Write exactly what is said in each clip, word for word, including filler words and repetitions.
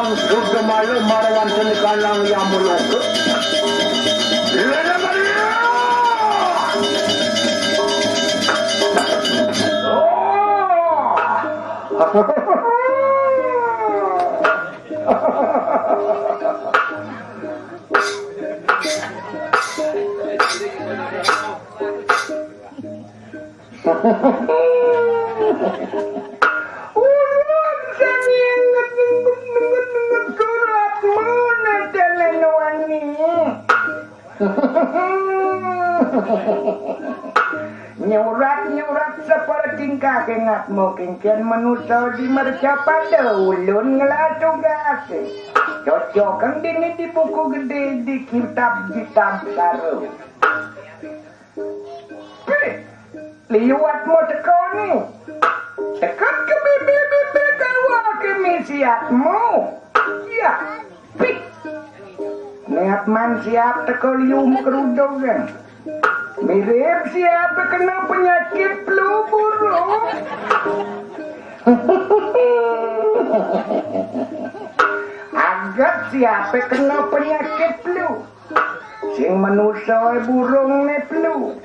Duh kemala marawan seni kalang yang muluka. Lena Maria! Oh! Ulun sing inget, inget, inget, inget suratmu, nadane wani. Nyurat, nyurat sapara tingkah ingatmu, kengken manusa di mercapada ulun ngelah tugas. Cocok kang dini di buku gede, di kitab, kitab saru. Pih, liwat mau teko ni. Teket ke bibir-bibir kawa ke misiatmu. Ya, pih. Niat man siap teko liu kerudung kan. Mirip siap kena penyakit flu burung. Agat siap kena penyakit flu. Sing manusa burung ne flu.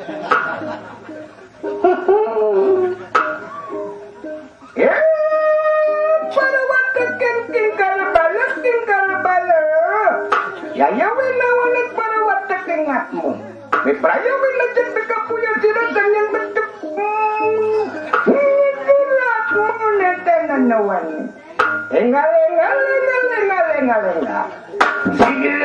Eh, para wateking tingkal bala, tingkal bala. Ya, ya, wena wanet para wateking ngatmu. Mipraya wena jen teka puya sira sanyang betuk. Hmm. Hmm, suratmu ne tenan wani. Enggal, enggal, enggal, enggal, enggal, enggal. Sige.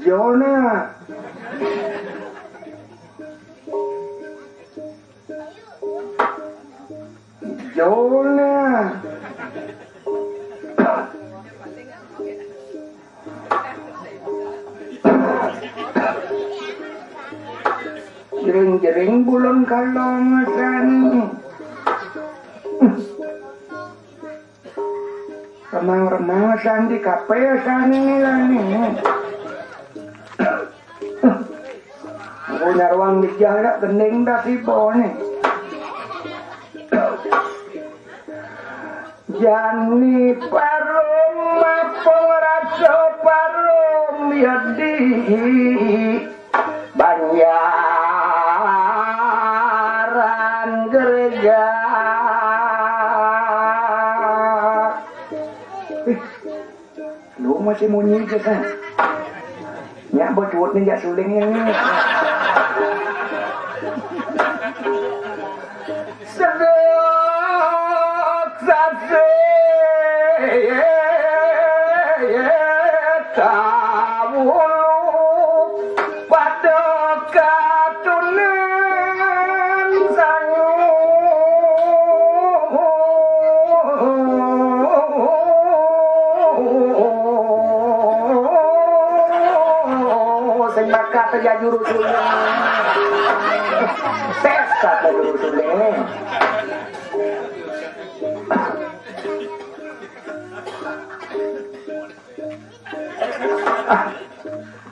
Jona. Jona. Jering-jering bulan kalong sani. Remang-remang sandi kape sani lani. Aku nyarwang dijah dak gending dah si bone. Jani parum apung rasa parum yadi Banjaran Gerga. Ih, lu masih munyi aja kan? Nya bocutne jak suling ini. Sedek sasih tawulu pada katunan sanyu. Sing bakat aja juru suling. Tes kata juru suling. Ah,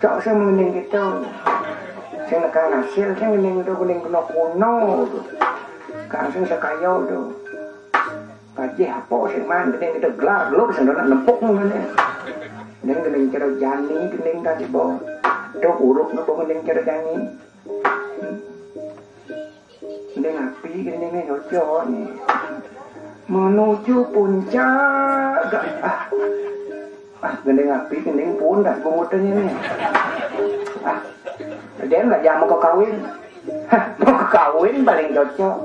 cok sing mending gitu. Sing nekang hasil, sing mending itu kuning kuno-kuno. Kang sing sekayo tu. Pajih apa sing man, mending kita gelar dulu, sing nak nempuk mana. Mending mending cara jani, mending tadi bawa. Tu uruk napa mending cara jani. Mending api, mending ni cocok ni. Menuju puncak, ga-, ah, ah, gending api, gending pun dah bungutannya ni. Ah, dia nak jamu kau kawin. Hah, mau kawin paling cocok.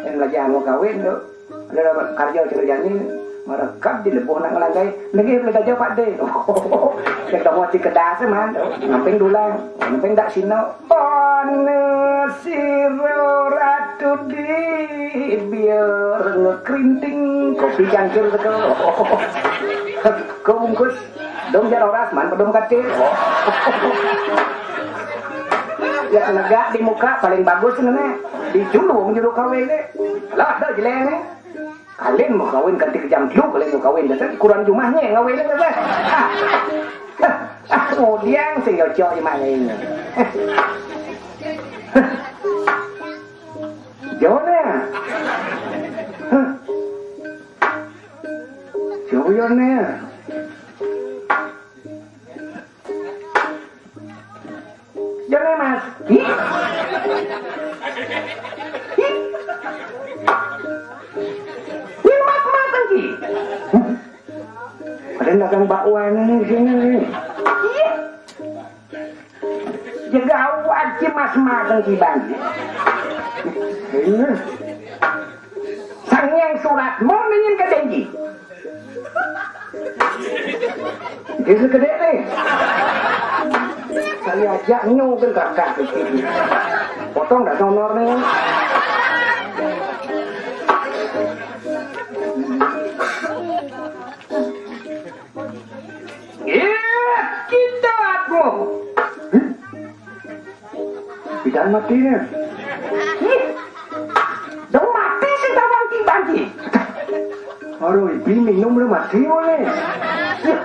Yang belajar mau kawin tu. Ada kerja, kerja ni, merekap di lebuh nak ngelanggai. Lagi boleh kerja Pak De. Kita mau si kedas man tu. Ngamping dulang, ngamping dak sino. Pane sira ratu di biar ngekrinting kopi cangkir teko. Kau bungkus dong jar oras man pedom katil. Ya negak di muka paling bagus ngene. Di julung juru kawin ni. Lah ada jeleng ni. Kalian mau kawin kanti kejam dulu, kalian mau kawin dasar kurang jumahnya ngawin dasar. Ah, ah, kemudian si Yoco gimana ini? Jona. Jona. Jona, Mas. Hi? Hi? Ini Mas, Mas, Mas. Ada dagang bakwan ini di sini. Iya. Jaga awak si Mas, Mas, Mas, Mas. Ini. Sang Hyang Suratmo ningin ke janji. Dia segede ni. Saya ajak nyu ke kakak. Potong dah sonor ni. Iya, kita aku. Bidan mati ni. Ih, dong mati si tawang tiban ki. Aduh, ibi minum lu mati boleh. Ya.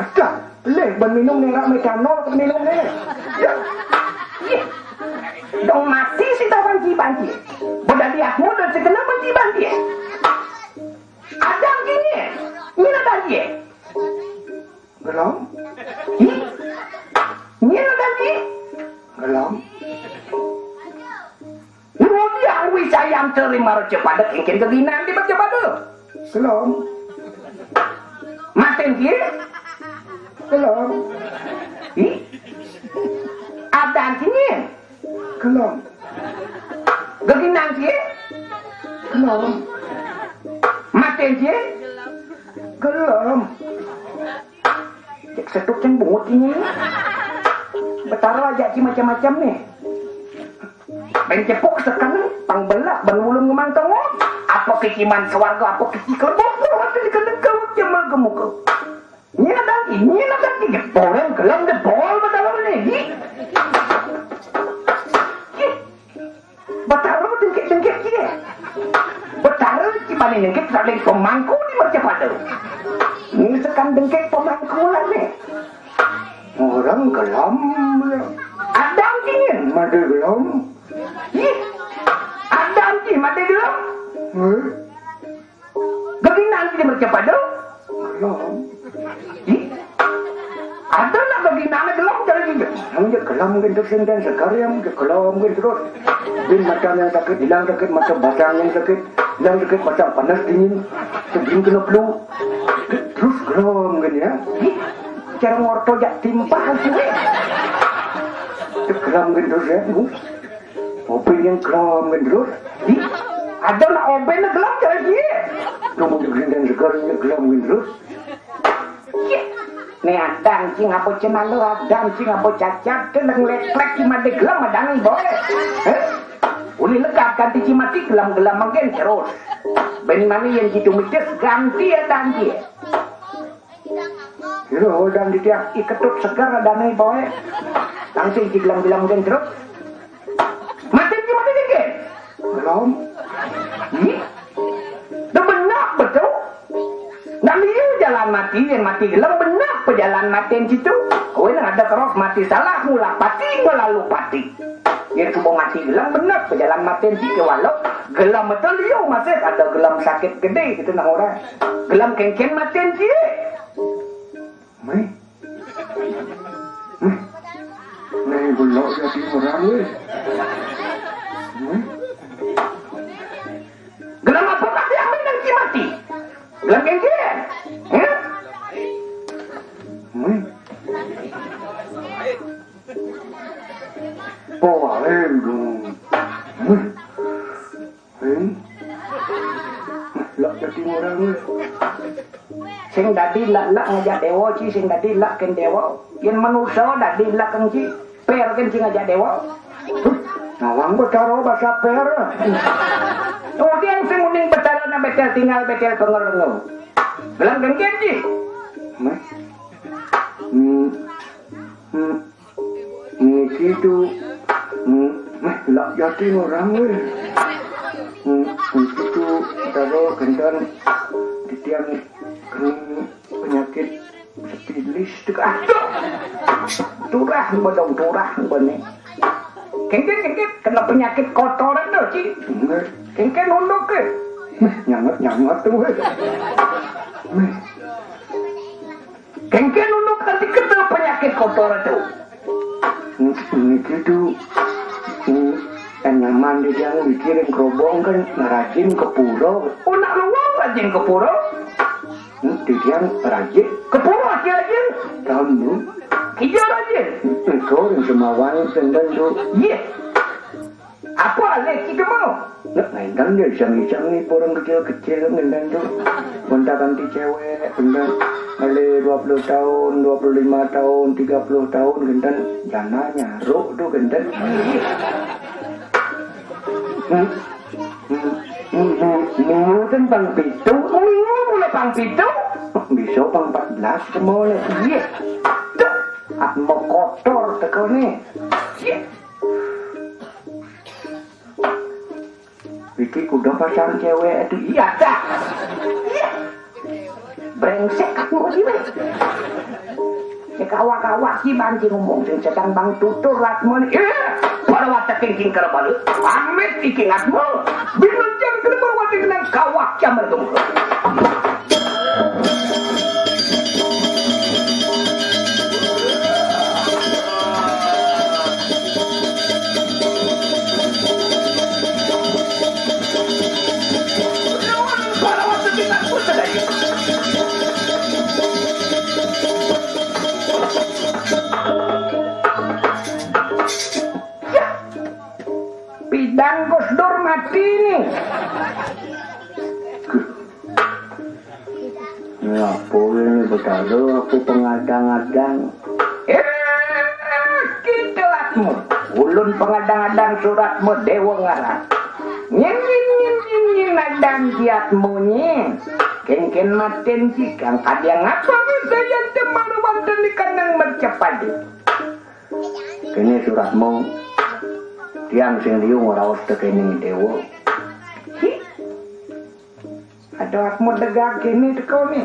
Ada, leh ban minum nerak metanol ke minum ni. Ya. Ih, dong mati si tawang tiban ki. Boda diat muda si kena ban tiban ki. Ada gini. Ini ada dia. Gelom? Hi? Nyen ada ni? Gelom? Ngudiang wi sayang terima reca pada kengken keginan di baca pada. Gelom? Maten dia? Gelom? Hi? Ada nyen? Gelom. Geginan cie? Gelom. Maten cie? Gelom. Cek setuk ceng bungut ini. Betara aja ci macam-macam ni. Ben cepuk sekan pang belak ban ulun ngemang tongo. Apa keciman swarga, apa keci kelebok, apa keci kelebok, cuma gemuka. Nyina dangki, nyina dangki, jebol, gelem jebol, betul ni. Hi. Hi. Betara dengkek-dengkek dia. Betara cibani dengkek saling pemangku di mercapada. Ni sekan dengkek pemangku lah ni. Orang gelem. Adam dingin, made gelem. Hi. Adam dingin, made gelem. Hah? Geginan ti mercapada? Gelom. Ih, ada nak geginan gelom cara dia. Yang dia gelom gitu senden sekar yang dia gelom gitu terus. Bin macam yang sakit, hilang sakit, macam basang yang sakit, hilang sakit, macam panas dingin, sebelum kena flu. Terus gelom gitu ya. Ih, cara ngorto jak timpah sih. Dia gelom gitu terus ya. Obeng yang gelom kan terus. Ih, ada nak obeng nak gelom cara dia. Kamu dengan segarnya gelom kan terus. Ih, ni adang cing apa cenalo, adang cing apa cacat, tu nang leklek cing made gelom adang ni boy. Eh? Uli legak ganti cing mati gelom-gelom makin terus. Ben mani yang gitu mitis ganti adang dia. Kira hodang di tiang iketut segar ada nih bawa. Langsung dibilang-bilang dan terus. Mati di mati dikit. Belum. Ih. Dah benar betul. Nak liu jalan mati, yang mati gelem benar pejalan mati yang situ. Kau yang ada terus mati salah mula pati melalu pati. Yang cuba mati gelem benar pejalan mati yang situ walau gelem betul liu masih ada gelem sakit gede gitu nak orang. Gelem kengken mati yang situ. Mai. Mai. Mai belok jadi orang weh. Mai. Gelem apa kata Lah kéngkén. Hah? Wih. Poalem dong. Wih. Hah? Lah dadi ngorang, wih. Sing dadi lak-lak ngajak déwa, Ci, sing dadi lak kén déwa. Yén manusa dadi lak kén Ci. Pér kén Ci ngajak déwa. Nawang Betara basa pér. Tudiang sing uning Betara na bétél tingal, bétél pengerenga. Belang kéngkén, Ci. Méh. Hmm. Hmm. Niki tu. Hmm. Méh, lak jati ngorang, wéh. Hmm. Niki tu, Betara kénten titiang kena penyakit sipilis tu. Aduh. Turah badong, turah bane. Kéngkén, kéngkén, kena penyakit kotoran tu, Ci. Nggih. Kéngkén unduk ké. Méh, nyanget-nyanget tu, wéh. Méh. Kéngkén unduk tadi kena penyakit kotoran tu. Niki tu, hmm, tanaman di tiang dikirim kerobong kan ngerajin ke pura. Oh, nak luang rajin ke pura? Hmm, di tiang rajin. Ke pura aja rajin. Tahun tu. Kija rajin. Engkau yang semawan sendal tu. Iya. Apa alih kita mau? Nak main kan dia iseng-iseng ni orang kecil-kecil ngendang tu. Gonta-ganti cewek, gendang. Malih dua puluh tahun, dua puluh lima tahun, tiga puluh tahun, gendang. Jana nyaruk tu gendang. Hmm. Hmm. Hmm. Hmm. Minggu kan pang pitu, minggu mula pang pitu. Bisa pang empat belas semua lagi. Iya. Tuh, atmo kotor teko ni. Iya. Iki kuda pasang cewek itu. Iya dah. Iya. Brengsek aku iki, wéh. Sing kawak-kawak ki banci ngomong sing sedang bang tutur latmon. Eh, para wateking king kerbal. Amit iki ngatmo. Binujang kerbal wating nang kawak jamar gemuk. Pidang Gus Dur mati nih. Ya, apa ini Betara, aku pengadang-adang. Eh, gitu atmu. Ulun pengadang-adang suratmu Dewa Ngaran. Nyin, nyin, nyin, nyin, nyin, adang kiatmu nyin. Kéngkén maten cikang, kadang apa bisa yang temar wonten di kandang mercepadi. Kéné suratmu, tiang sing liu ngraos tekéning Dewa. Hi. Ada atmu degag kéné teko né.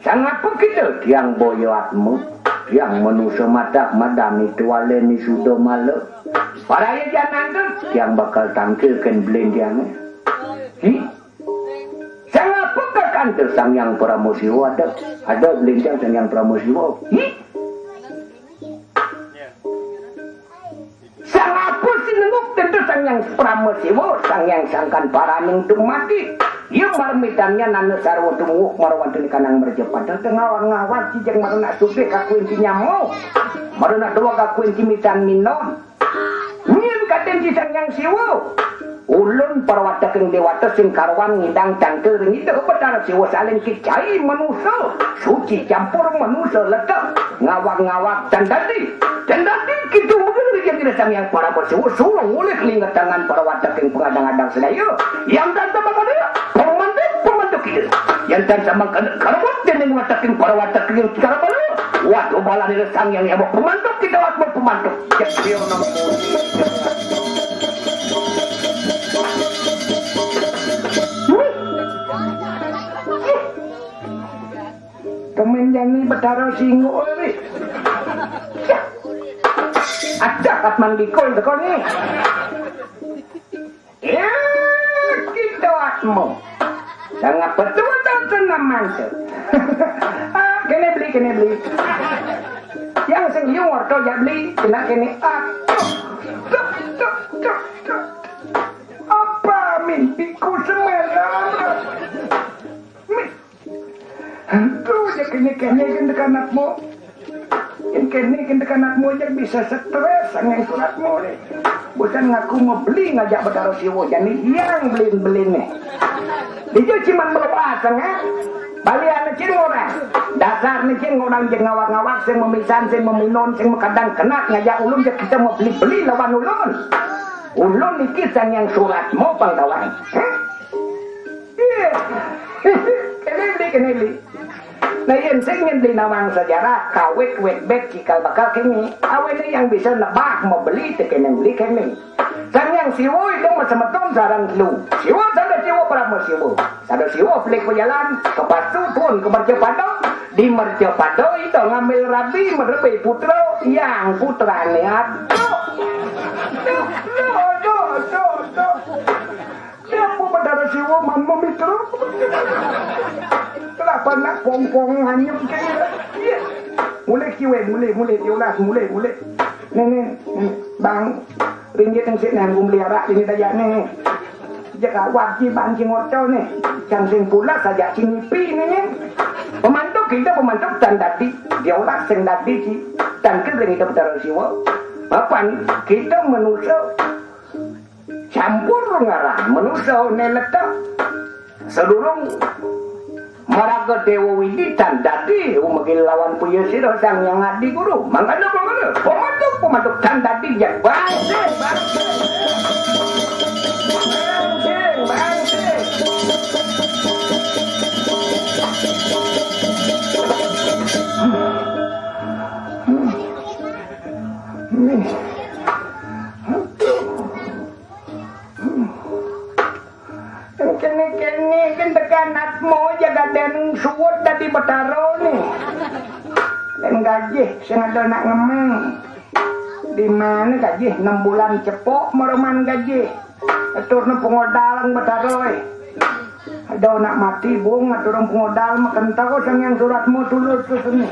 Sangapa kita tiang boya atmu, tiang manusa madak madani tualeni suda mala. Paraya jananta, tiang bakal tangkil kén blénjangé. Hi. Sangapa kakanta Sang Hyang Parama Siwa ada? Ada blénjang Sang Hyang Parama Siwa. Hi. Sangapa sinenguk tenta Sang Hyang Parama Siwa, Sang Hyang Sangkan Paraning Dumadi. Ia marmidannya nana sarwa dumuwuh marwantun kanang mercapada tengawang-ngawang cijeng marana sugih kakuwin cinyamo. Marana dua kakuwin cimitan minon. Nyén kadén ci Sang Hyang Siwa. Ulun parwataking déwata sing karuan ngidang cangkir ngidih Betara Siwa salin kicai manusa, suci campur manusa leteh, ngawag-ngawag candadi. Candadi kitu mudun rijang ida Sang Hyang Parama Siwa suruh ngulih linget tangan parwataking pangadang-adang sedaya. Yang tanta mangkada, pemandu, pemandu kita. Yang tanta mangkada, karuan dening wataking parwataking karabala. Waduh, balane Sang Hyang Yama pemandu kita, atma pemandu. Wih. Temen jani Betara Singgo, wih. Acak atman bikul teko ni. Ya, gitu atmu. Sangat betul dan senang mantu. Ah, kene beli, kene beli. Yang sing liu orto ya beli, kena kene. Ah, tuh, tuh, tuh, tuh, tuh. Apa mimpiku semalam? Tuh, ya kene-kene kan tekan atmo. Yang kene kan tekan atmo aja bisa stres, sanging suratmo ni. Bukan ngaku mebeli ngajak Betara Siwa, jani yang belin-belin ni. Dia cuman meluas, kan? Balian cing orang. Dasar ni cing orang jeng ngawak-ngawak, sing memisan, sing meminon, sing mekadang kenat ngajak ulun, je kita mebeli-beli lawan ulun. Ulun niki sang yang suratmo pang tawang. Hah? Iya. Kene beli, kene beli. Nah, yen sing nyen beli nawang sejarah, kawit wit bet cikal bakal kene. Awene yang bisa nebak mebeli tekene beli kene. Sang yang siwo itu mesemeton sarang telu. Siwo sada siwo parama siwo. Sada siwo pelik pejalan, kepastu pun ke mercapada. Di mercapada itu ngambil rabi merebe putra, yang putrane ado. Duh, duh, duh, duh, duh. Siapa Betara Siwa man memitra? Kenapa nak pongpong hanyut kaya? Iya. Mulai kiwe, mulai, mulai, diolah, mulai, mulai. Ni, ni, ni, bang, ringgit yang sik nanggung beli arak ini tajak ni. Jek awak ji bang cing oco ni. Cang sing pulas saja cing ipi ni, ni. Pemantuk kita, pemantuk tan dadi. Diolah sing dadi ji. Tan kering kita Betara Siwa. Papan kita manusia campur ngarah manusia ne letak. Sadurung maraga Dewa Widi tan dadi umegil lawan puya sira sang yang adi guru. Mangkana, mangkana, pamatuk, pamatuk tan dadi jak bangse, bangse. Bangse, bangse. Nih. Kene-kene kan tekan atmo jagaden suwud dadi Betara ni. Dan gajih sing ada nak ngemeng. Di mana gajih enam bulan cepok mereman gajih. Aturna pengodalan Betara, eh. Ada nak mati bung aturang pengodal makentau sang yang suratmu tulus tu seni.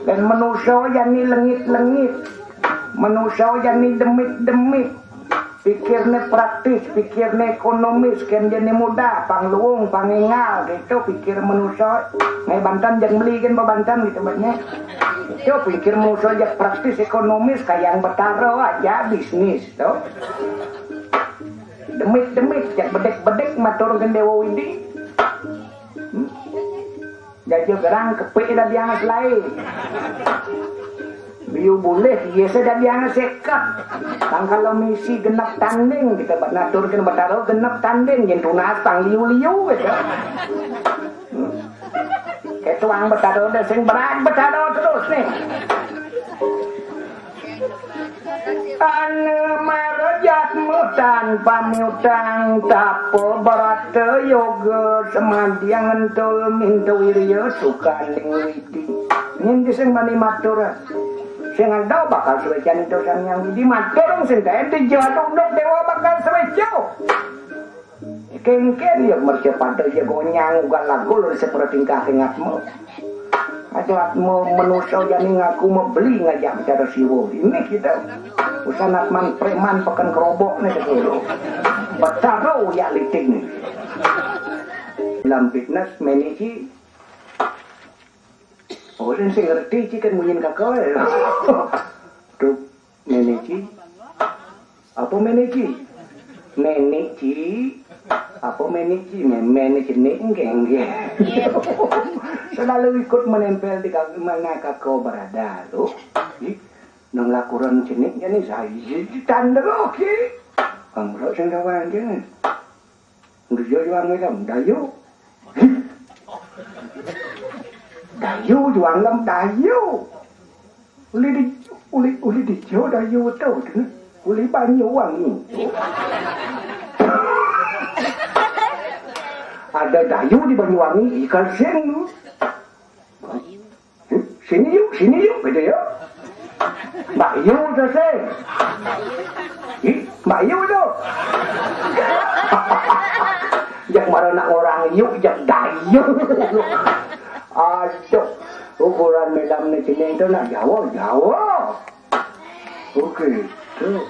Dan manusia jani lengit-lengit, manusia jani demit-demit, pikirnya praktis, pikirnya ekonomis, kan jani mudah, pangluung, pangingal, gitu pikir manusia. Ngai bantan jang beli kan babantan gitu banyak. Itu pikir manusia jak praktis ekonomis, kayang Betara aja bisnis tuh. Demit-demit, jak bedek-bedek matur ke Dewa Widi. Hmm? Jaja gerang kepik dah biang selai. Biu bulih, iya saya dah biang sekat. Tang kalau misi genap tanding, kita buat natur kena Betara genap tanding, yen tunas tang liu-liu gitu. Hmm. Ketuang Betara dah sing berat Betara terus nih. Anu marajatmu tanpa miutang, tapa barata yoga samadhi, ngentul minta wirya sukaning widi. Nyen sing bani matur, sing ada bakal suwecan itu Sang Hyang Widi matur, sing kae dijawab unduk dewa bakal suweca. Kengken ya mercapada ya gonyang ugal lagul sepura tingkah ingatmu. Aja atmu manusia jani ngaku mebeli ngajak bicara siwa. Ini kita usanat man preman peken kerobok nih dulu. Betara uyak liting nih. Dalam fitness meniki. Oh, sing ngerti cikan munyin kakak. Tuh. Meniki. Apa meniki? Meniki. Apa meniki? Me-, meniki ni enggeng, enggeng. Selalu ikut menempel di kaki mana kakak berada, tuh. Ih, nang lakuran cenik ya nih, saya tanda oke. Kamu lo sing kawan, jangan. Udah jauh juang dalam, dayu. Dayu juang dalam, dayu. Uli di, uli, uli di jauh dayu tu, tu. Uli Banyuwangi. Ada dayu di Banyuwangi, ikan sen. Sini yuk, sini yuk, gitu ya. Mbak Yu tuh sih. Ih, Mbak Yu tuh. Jak marana orang yuk, jak dayu. Aduh, ukuran melam ni sini itu nak Jawa, Jawa. Oke, tuh.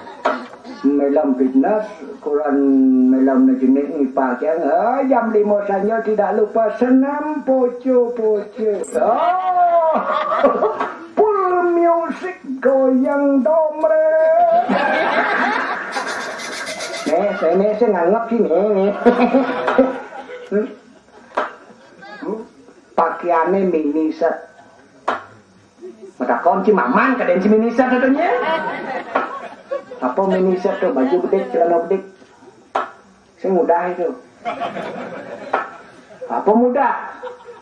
Melem fitness, kuran melem ne jenik ngipa kiang. Ah, jam lima sanja tidak lupa senam poco-poco. Oh, full music goyang domre. Nih, saya nih, saya nganggap sini nih. Hmm? Hmm? Pakaiannya mini set. Matakon ci maman kadén ci mini set katanya. Apa mini set tuh, baju bedik, celana bedik. Sing mudah itu. Apa mudah?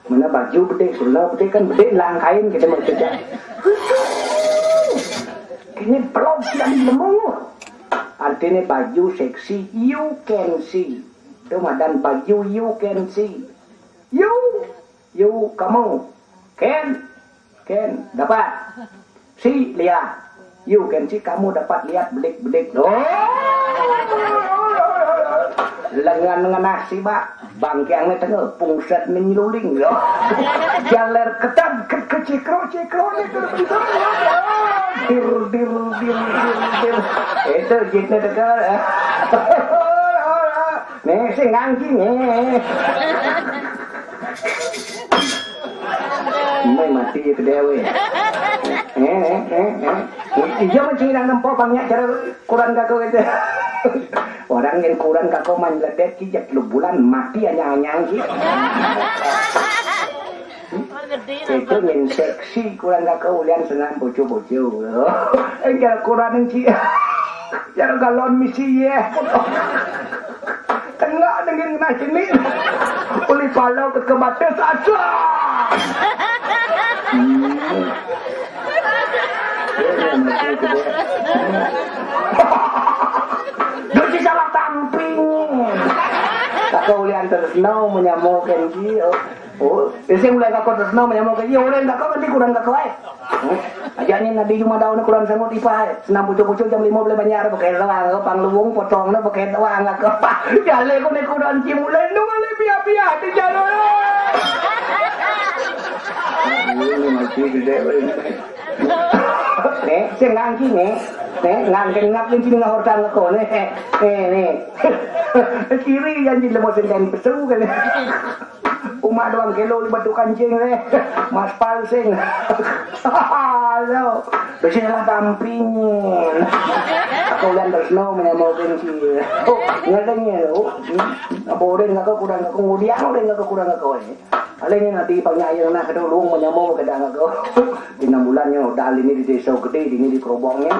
Mana baju bedik, celana bedik kan bedik langkain kita mau kerja. Ini pelok yang lemu. Artinya baju seksi, you can see. Itu madan baju you can see. You, you, kamu. Can, can, dapat. See, lihat. You can see, kamu dapat lihat bedik-bedik. Oh. Lengan ngenah si bak. Bangkiang ni tengah, pungset ni nyeluling. Oh. Jaler ketat, ke, ke cikro, cikro ni ke, ke, dir, dir, dir, dir, dir. Itu jitnya dekat. Nih, sing ngangki nih. Mai mati ya kedewe. Eh, eh, eh, eh. Iya, mancing nang nempo bangnya cara kurang kaku itu. Orang yang kurang kaku main ledek ki jak lu bulan mati anyang-anyang ki. Itu yang seksi kurang kaku ulian senam bojo-bojo. Eh, cara kurang ki. Cara galon misi ya. Kena dengan ngenah jenik. Uli palau ke kemate sasa. Hmm. Dosi salah tamping. Tak kau ulian terus no menyamokan dia. Oh, isi mulai kakak terus no menyamokan dia. Orang kakak nanti kurang kakak eh. Aja ni nadi cuma daun kurang sangut ipai. Senam pucuk-pucuk jam lima boleh banyak pakai doang. Pang luwung potong na pakai doang. Aku apa? Jale ko ni kurang cimule nung ale pia-pia di jalo. Ini masih gede. Nih, sing ngangki nih. Nih, ngangki ngap ni sini ngahor tang ko nih. Nih, nih. Kiri yang di lemo sing dan pesu kan. Uma doang kelo libat tu kancing eh. Mas palsing. Halo. Besi lah tampingin. Aku ulan terus no menyamau benci. Oh, ngadengnya. Oh, hmm. Apa udah nggak kau kurang aku ngudian udah nggak kau kurang aku eh. Alenya nanti pangnya ayang nak kedulung menyamau kedang aku. Di enam bulannya udah ini di desa gede ini di kerobongnya.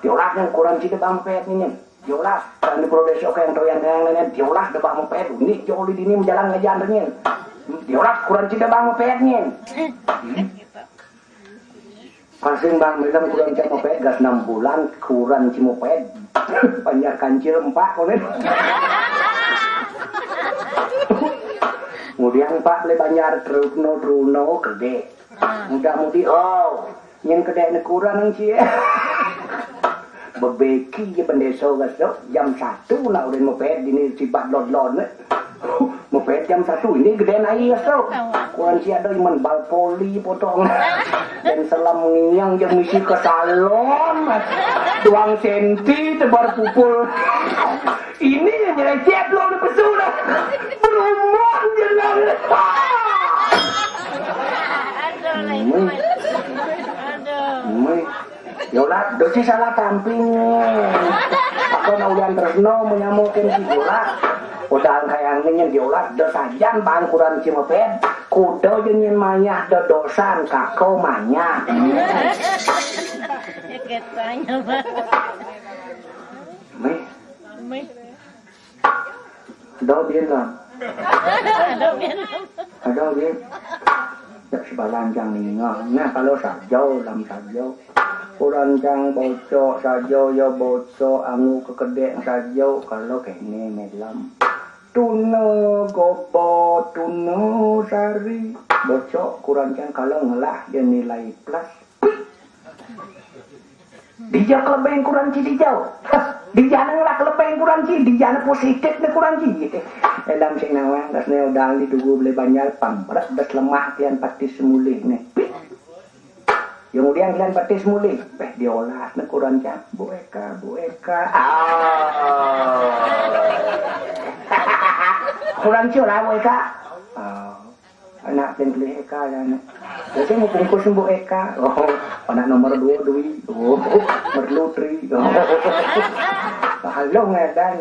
Diolah yang kurang sida bang pet ni nyen. Diolah kan di Prodes oke yang toyan yang lain diolah de bang pet ni joli dini menjalan ngajan nyen. Diolah kurang sida bang pet nyen. Pasing bang bilang kurang cuma pet gas enam bulan kurang cuma pet. Banyak kancil empat konen. Kemudian pak beli banyak truno truno gede. Mudah mudi oh. Nyen kedek ne kurang nang cie. Bebeki je bendeso gas tu. Jam satu nak udah mepet dini sibat lon-lon ne. Mepet jam satu ini gede nai gas tu. Kurang cie ada iman bal poli potong. Dan selam ngiang je misi ke salon. Duang senti tebar pupul. Ini yang nyelecet lo ni pesu dah. Berumah je lah. Aduh, lah, itu mah. Aduh. Mui. Yolah, dosi salah tamping. Aku nak ulian tresno menyamukin si yolah. Udah kayang nyen yolah, dosajan bangkuran si mepet. Kuda je nyen mayah do dosan kako mayah. Ketanya, Mas. Mui. Mui. Ada bin lah. Ada bin. Ada bin. Ya sebalan jang ninga. Nah kalau sajo lam sajo. Kurang jang bocok sajo ya bocok angu kekedek sajo kalau kene melam. Tuna gobo tuna sari. Bocok kurang jang kalau ngelah dia nilai plus. Dija kelebeng kurang ci dijau. Dija nang lah kelebeng kurang ci, dija nang positif ne kurang ci. Elam sing nawang das ne udah di dugu beli banjar pang berat das lemak tian pati semulih ne. Yang udiang kilan batis mulih. Péh diolas né kuran jang. Bu Eka, Bu Eka. Ah. Kuran siola Bu Eka. Ah. Anak pén kelih Eka ya né. Jadi mau bungkus Bu Eka. Oh, anak nomor dua Dwi. Oh, merlu Tri. Oh. Halong édan.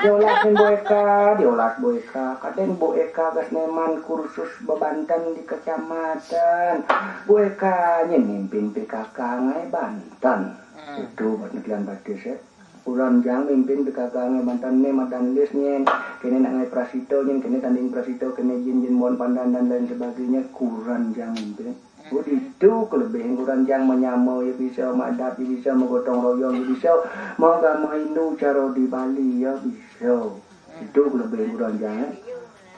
Diolas Bu Eka, diolas Bu Eka. Kadén Bu Eka geus néman kursus bebanten di kecamatan. Bu Eka nyén mimpin P K K ngai banten. Itu buat negelan batis ya. Kuran jang mimpin P K K ngai banten né madan lis nyén. Kéné nak ngai prasito nyén, kéné tanding prasito, kéné jin-jin mohon pandan dan lain sebagainya. Kuran jang mimpin. Oh, itu kelebihan kuran jang menyama ya bisa, madat ya bisa, menggotong royong ya bisa, mau agama Hindu cara di Bali ya bisa. Itu kelebihan kuran jang.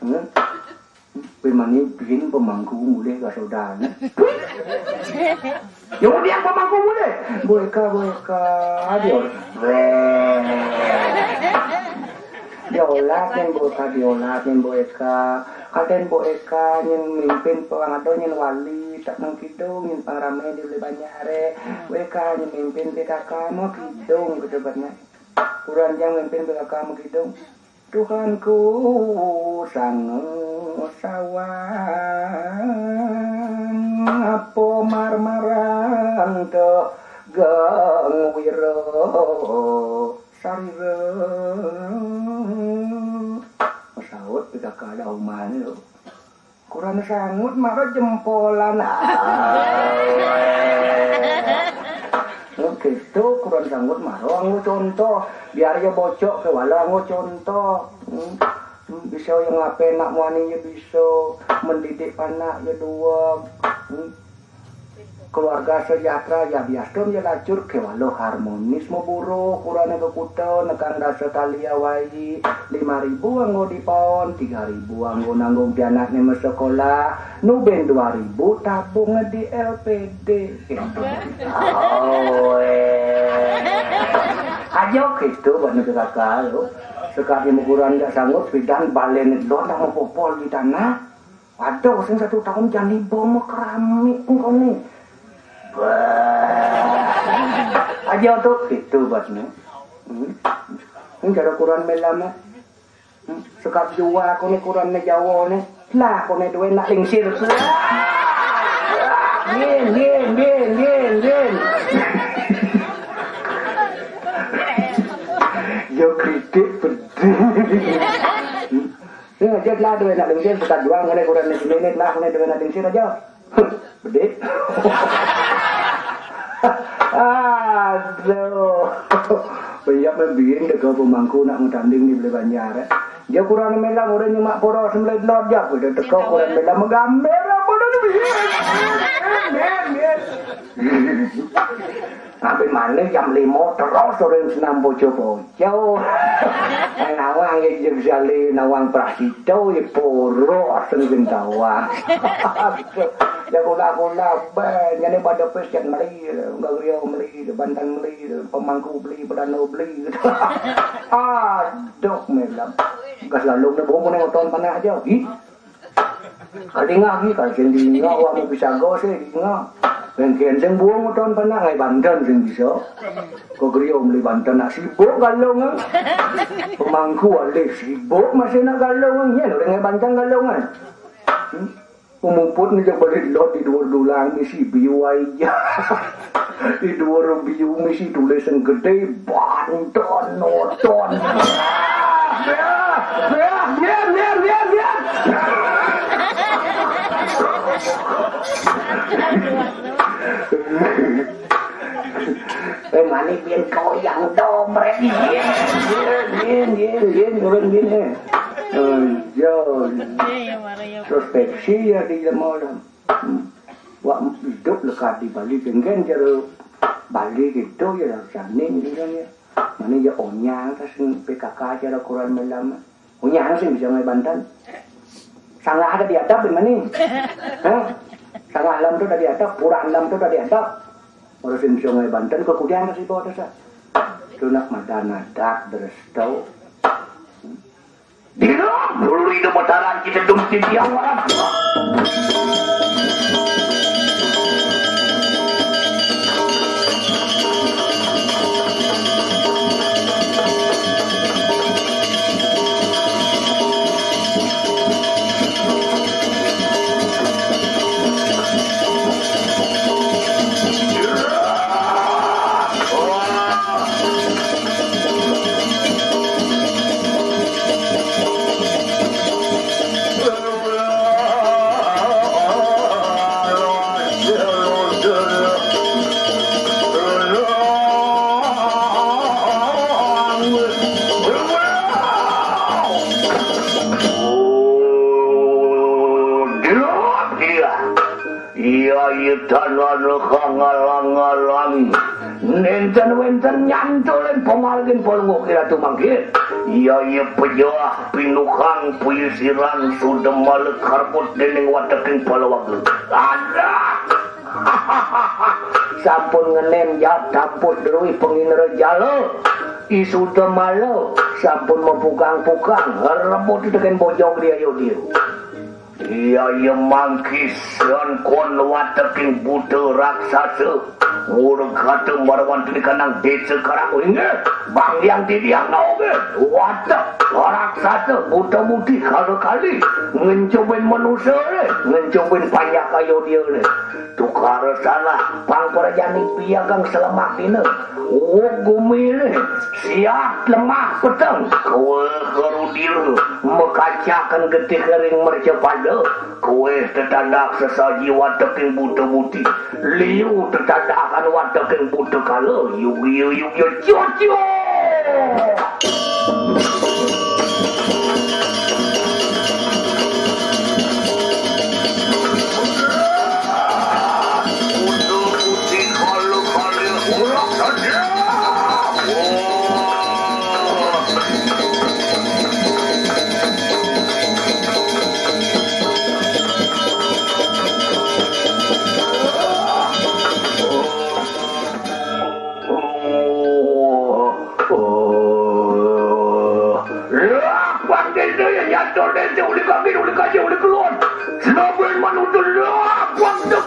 Hmm? Pemani bin pemangku mulih ka saudara. Yo dia pemangku mulih. Bu Eka, Bu Eka, dia. Diolas nyén Bu Eka, diolas nyén Bu Eka. Kadén Bu Eka nyén mimpin pangado nyén wali, tak nang kidung nyén pangrami di Bali Banjar. Bu Eka nyén mimpin P K K mah kidung gitu bener. Kuran jang mimpin P K K mah kidung. Tuhanku sang sawang apa marmarang tegang wira sarira. Saut P K K ada umane. Kuran sangut mara jempolan. Ah. Gitu, kuran sangut mara anggo contoh. Biar ya bocok ke wala anggo contoh. Hmm. Hmm, bisa yang ngape nak muani ya bisa. Mendidik anak ya dua. Hmm. Keluarga sejahtera ya biaston ya lacur ke wala harmonis meburu kurane ke kuta nekang dasa tali awai. Lima ribu anggo dipaon, tiga ribu anggo nanggung pianakne mesekolah, nu ben dua ribu tabung di L P D. Ajo gitu buat negeri kakak lo. Sekali ukuran nggak sanggup pidan balen lo nang popol di tanah. Waduh, sing satu tahun jani bomo keramik engko ni. Aja untuk itu buat ni. Hmm. Ini cara kuran melam. Sekat jua aku ni kuran ne Jawa ni. Lah, aku ni duwe nak lingsir. Yen, yen, yen, yen, yen. Yo kritik pedih. Sing aja lah duwe nak lingsir sekat jua ngene kuran ne sini lah ngene duwe nak lingsir aja. Bedit. Aduh. Piyap mbiyen teko pemangku nak ngetanding di Beli Banjar. Dia kurang melang orang nyemak poros melihat lot jak udah teko kurang melang menggambar apa dah biyen. Biyen, biyen. Tapi malih jam lima terus orang senam bojo-bojo. Nawang ya jejali nawang prasito ya poro aseng gentawa. Ya kula-kula ben jane pada pes jan meli, enggak griya meli, banten meli, pemangku beli, pedano beli. Aduh melam. Gas lalung ne bomo ne ngoton panah aja. Ih. Kadingah iki kan sing dingah wah mau bisa go sih dingah. Ben ken sing buang uton panak ngai banten sing bisa. Kok griya meli banten nak sibuk galong ah. Pemangku alih sibuk masih nak galong ah. Yen udah ngai banten galong ah. Hmm? Pemuput ni jabari lot di dua dulang misi biu aja. Di dua biu misi tulis yang gede banten noton. Biar, biar, biar, biar, biar. Eh, mani biyen koyang domret. Yen, yen, yen, yen, yen, turun gini. Eh, yo. Iya, iya, marah, iya. Introspeksi ya di malam. Hmm. Wak hidup lekat di Bali, genggen jero Bali gitu ya, saning gitu ya. Mani ya onyang, tas P K K jero kurang melam. Unyang sing bisa ngai banten. Sanggah ada di atap di mana? Hah? Sanggah lam tu tadi atap, pura lam tu tadi atap. Orang sing bisa ngai banten ke kudian ke sibo tu sa. Tu nak madan adat beresto. Dira dulu itu putaran kita dum di dia orang. Tanana kangalang-alang. Nénten wénten nyantolin pamargin Palungguh Ratu mangkin. Yaya pejah pinuhang puyuh sirang Sudamala karebut déning wateking palawaga. Adah! Sampun ngenén jahat tamput druih pangindra jala. I Sudamala sampun mapugang-pugang, ngrebut tekén bojog di ayu dia. Yaya mangkin sangkan wateking buta raksasa. Murgata marawan tinikanang désa Karang. Inggih, Bang Hyang Titiang Naoge. Watek raksasa buta buti kala kali. Ngencubin manusa le, ngencubin panjak ayu dia le. Tukara salah, pang prajani piagang selemak dina. Uug gumi le, siat lemah peteng. Kowe karudil, makacaken getih ring mercapada. Kowe tetadak sesaji wateking buta buti. Liu tetadakan wateking buta kala. Yugia, yugia, cucu. Lah, panggil dia nyator desa uli kaki, uli kaji, uli kelon. Senaben manutul, lah, panggil.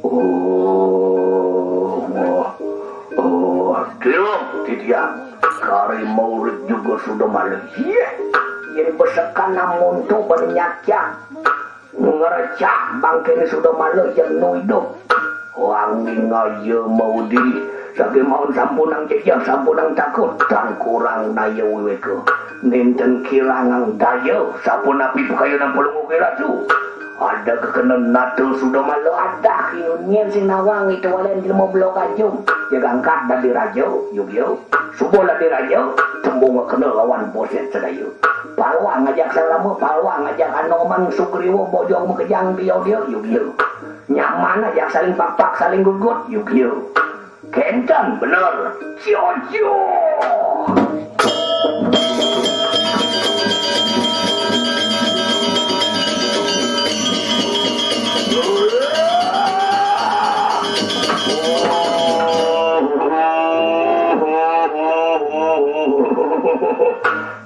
Oh, oh, oh, Titiang, Titiang. Kari maulit juga sudah malam. Iya, yang besekan namun tu bernyaca. Ngerecak bangkene sudah malah yang nu idup. Wangi ngaya mau diri. Saking maun sampunang jejak, sampunang takut, tan kurang daya wiweka. Nénten kirangang daya, sapunapi pakayunan Palungguh Ratu. Ada kekena nata sudah malah ada. Nyén sing nawang itu walen jelema belok ajum. Jegangkat dadi raja, yuk yuk. Suba dadi raja, tembung kena lawan boset sedaya. Palwa ngajak Salama, palwa ngajak Anoman, Sugriwa, bojong makejang dia dia, yuk yuk. Nyaman aja saling pakpak, saling gugut, yuk yuk. Kénten bener. Jojo.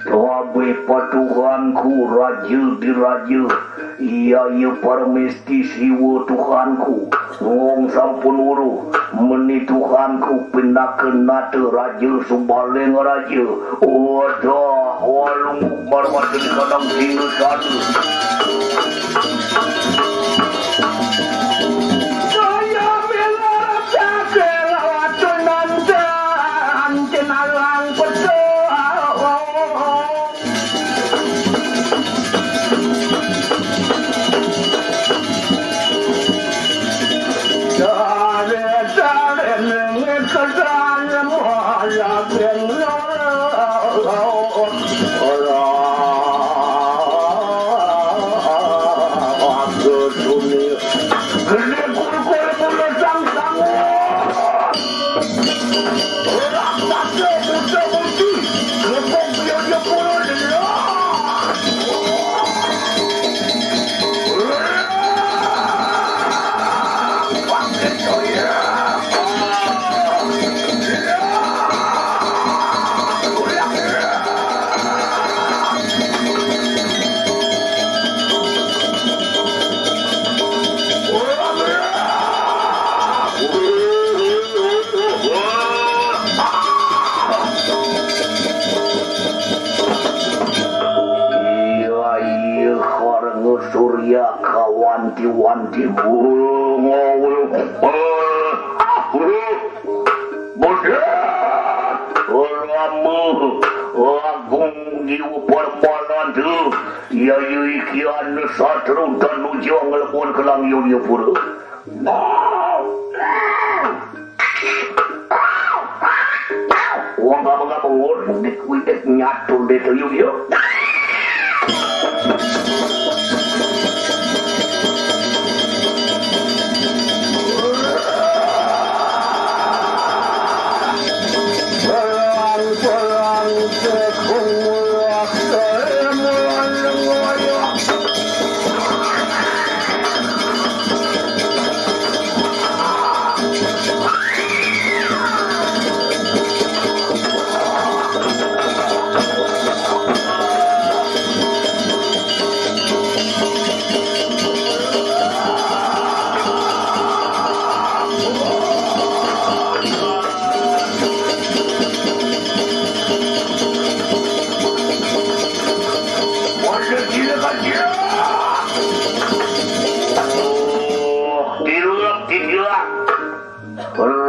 Tabe patuhanku raja diraja, iya iya parmesti siwa tuhanku, ngong sampun uruh, meni tuhanku pinaka nata raja subaling raja, wadah walung marwati kadang tinggal satu. Saya milar cakil watun nanta antin alang peta. Iya, iya, karena surya kawanti-wanti burung. Buset! Rama Agung Jiwa Parmananda, Yayu Ikian Satru Tanuja nglebur kelang Yudipura. Wong Pengurdik-widik nyatur desa yuk yuk.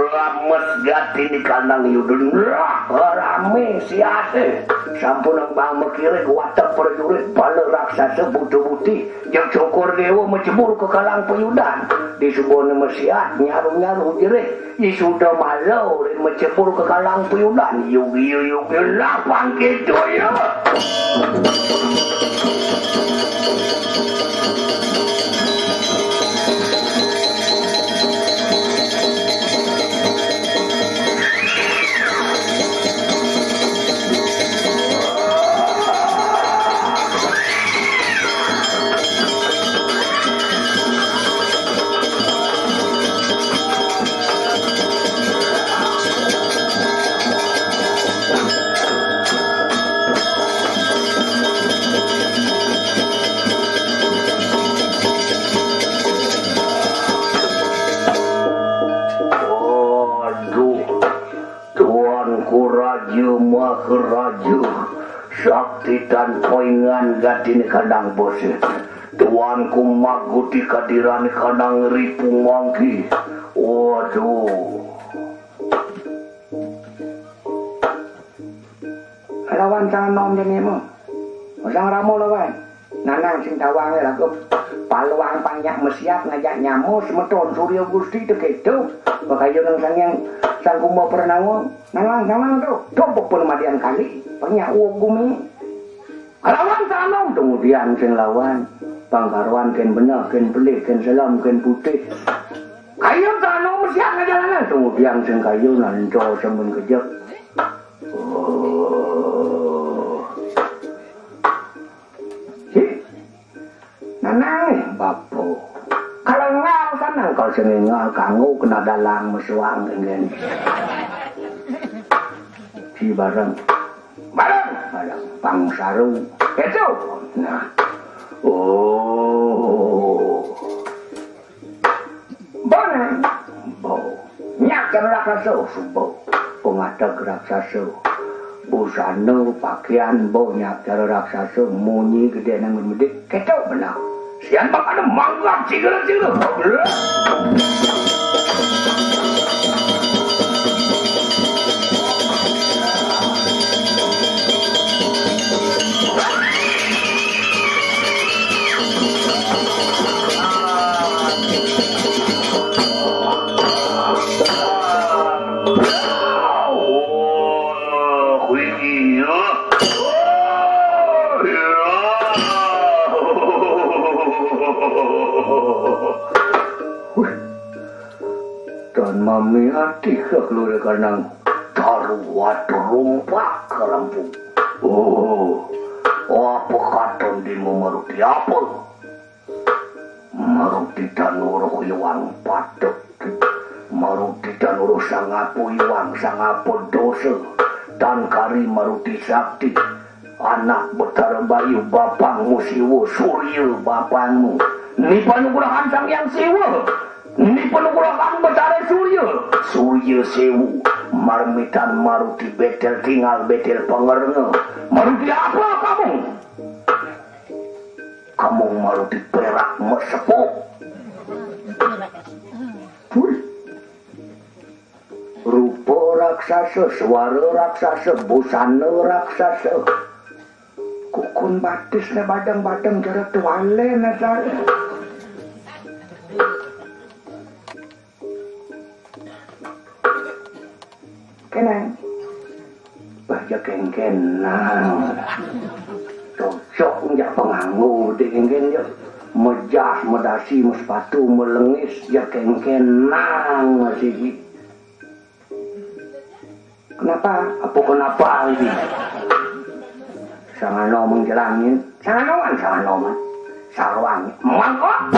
Rames gati ni kandang yudun. Rah, rame siate. Sampun nang bang mekire watek prajurit bala raksasa buta buti. Jeng syukur dewa macebur ke kalang payudan. Di subone mesiat nyaru-nyaru jerih. Isuda malu rin macebur ke kalang payudan. Yugi yugi lapang gitu ya. Aduh, Tuanku Raja Maharaja, sakti tan poingan gatine kadang bose. Tuanku maguti kadiran kadang ripu mangki. Waduh. Lawan sang nom jane mo. Sang ramo lawan. Nanang sing tawang lagu. Paluang panjak mesiat ngajak nyamo semeton Surya Gusti tekedo. Bakayo nang sang yang sang kumba pernawa. Nanang, nanang tu. Tumpuk pun madian kali. Panjak uwuk gumi. Lawan sang nom kemudian sing lawan. Pangkaruan ken beneh, ken pelih, ken selam, ken putih. Kayu tano mesiak ngajalanan. Kemudian sing kayu nanco semen kejep. Oh. Hi. Nanang, eh, bapo. Kalau ngal sanang, kalau sing ngal kanggo kena dalang mesuang dengan si bareng. Bareng, bareng. Pang saru. Itu. Nah. Oh. Bone, bo. Nyak cara raksasa, subo. Pengateg raksasa. Busana, pakaian, bo nyak cara raksasa. Munyi gede nang medik. Ketok benar. Sian bak ada mangga ciger-ciger. Wih, tan mami ati keluar kanang taruat rumpak ke lampu. Oh, apa katon di memaruti apa? Maruti tan uruh iwang padek. Maruti tan uruh sangapu iwang, sangapu dosa. Tan kari maruti sakti. Anak Betara Bayu, bapangmu Siwa, Surya bapangmu. Ni panugrahan Sang Hyang Siwa. Ni panugrahan Betara Surya. Surya Sewu. Marmitan maruti betel tingal, betel pangerenga. Maruti apa kamu? Kamu maruti perak mesepuk. Wih. Rupa raksasa, suara raksasa, busana raksasa. Kukun batisnya badang-badang cara tuale nasar. Kene. Wah, Kéngkén nang. Cocok jak panganggo gedé kéngkén jak. Mejas, medasi, mesepatu, melengis jak kéngkén nang masih. Kenapa? Apa kenapa ini? Sangano menggelangin. Sanganoan, sanganoan. Sarwang. Mangkok.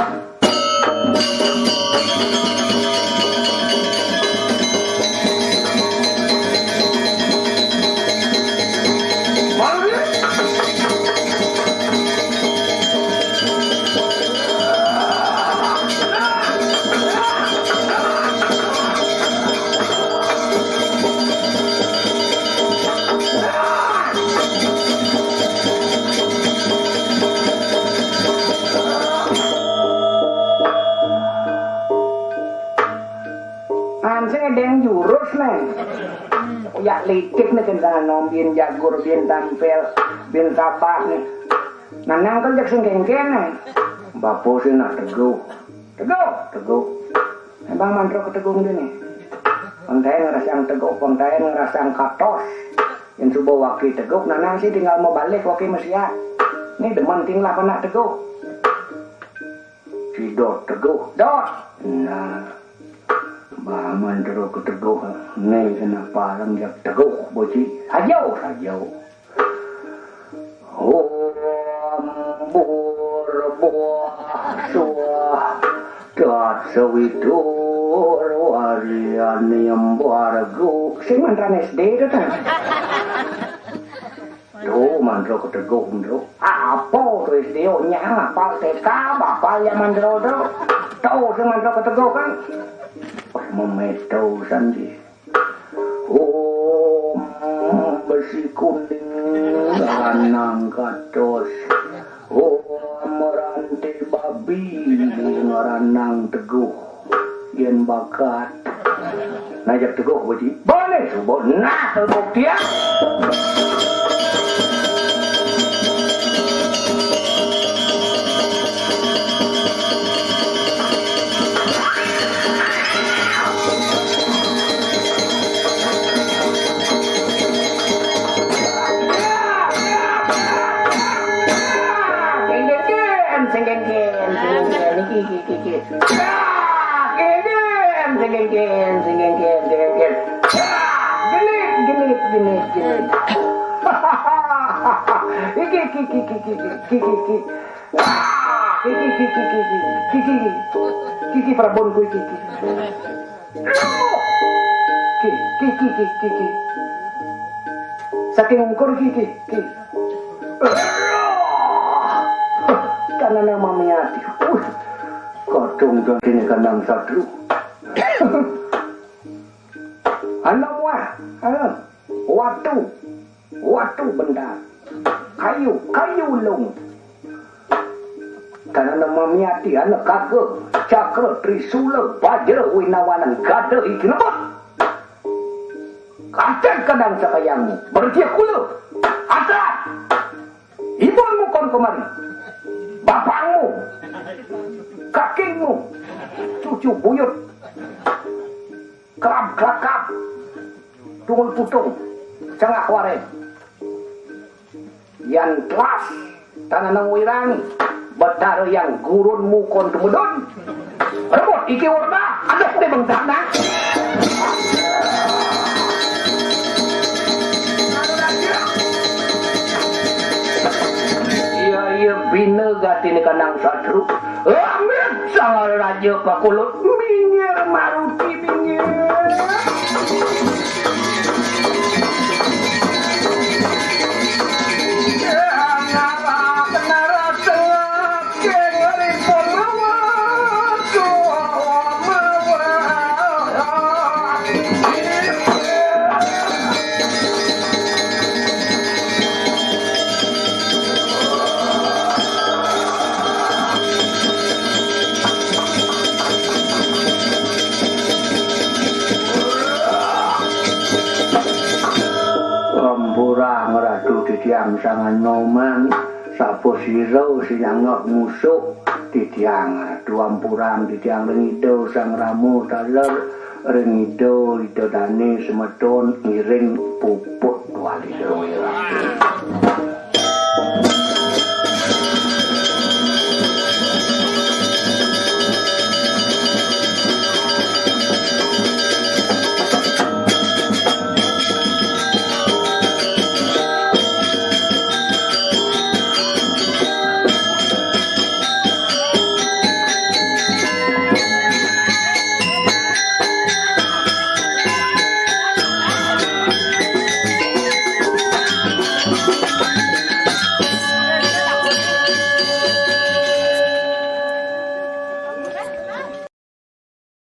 Ansé deng jurus né. Uyak litik né kén sangano bin jagur, bin tampil, bin sabah né. Nah, nangkal jak sing kéngkén né. Bapa sing nak teguh. Teguh, teguh. Abang mantro ka teguh ngéné. Pang taén ngrasang teguh, pang taén ngrasang katos. Yén suba waki teguh, nanang sih tinggal mabalik waki masiat. Né demen ting lah panak teguh. Sida teguh, dot. Nah, bah mantro ka teguh. Né kena parang jak teguh, boci. Saja, saja. Om Purba Suah Tat Sawitur Warianim Bargo. Sing mantran S D to, Tan. Tuh, mantro ka teguh, mantro. Apa tuh S D, nyang apal T K, bapal ya mantro to. Tuh, sing mantro ka teguh kan. Pas memeto sanji. Om besi kuning ranang katos. Om ranti babi ranang teguh. Yén bakat. Nah, jak teguh, boci. Boleh, suba. Nah, teguh dia. Sing kéngkén, sing kéngkén, sing kéngkén. Iki, iki, iki, iki. Ah, kéngkén, sing kéngkén, sing kéngkén, sing kéngkén. Ah, genit, genit, genit, genit. Iki, iki, iki, iki, iki, iki, iki. Ah, iki, iki, iki, iki, iki, iki. Iki, iki, Prabonku, iki, iki. Ki, ki, ki, ki, ki, ki. Saking ungkur ki, ki, ki. Tanana mamiati. Wih, kadung dadi né kandang satru. Ana muah, ana. Watu, watu bendar. Kayu, kayu ulung. Tanana mamiati ana kaga, cakra, trisula, bajra, winawanan, gada iki lebet. Kancén kadang sakayangmu, berjih kula. Atat. Ibunmu kon kemari. Bapakmu. Kakingmu. Cucu buyut. Kelap kelakap. Tungul putung. Cengak wareng. Yan telas, tanana wirang, Betara Hyang Gurun mukon tumedun. Rebut iki Werda, aduh deh bengkak dah. Iya, iya, bina gati ni kandang satru. Amit sang raja pakulut, minggir maruti, minggir. Ampura ngratu titiang sanganoman. Sapuh sira sinanggep ngusuk titiang, Ratu Ampuran, titiang ring Ida Sang Rama taler ring Ida, Ida Dane semeton ngiring puput wali sira.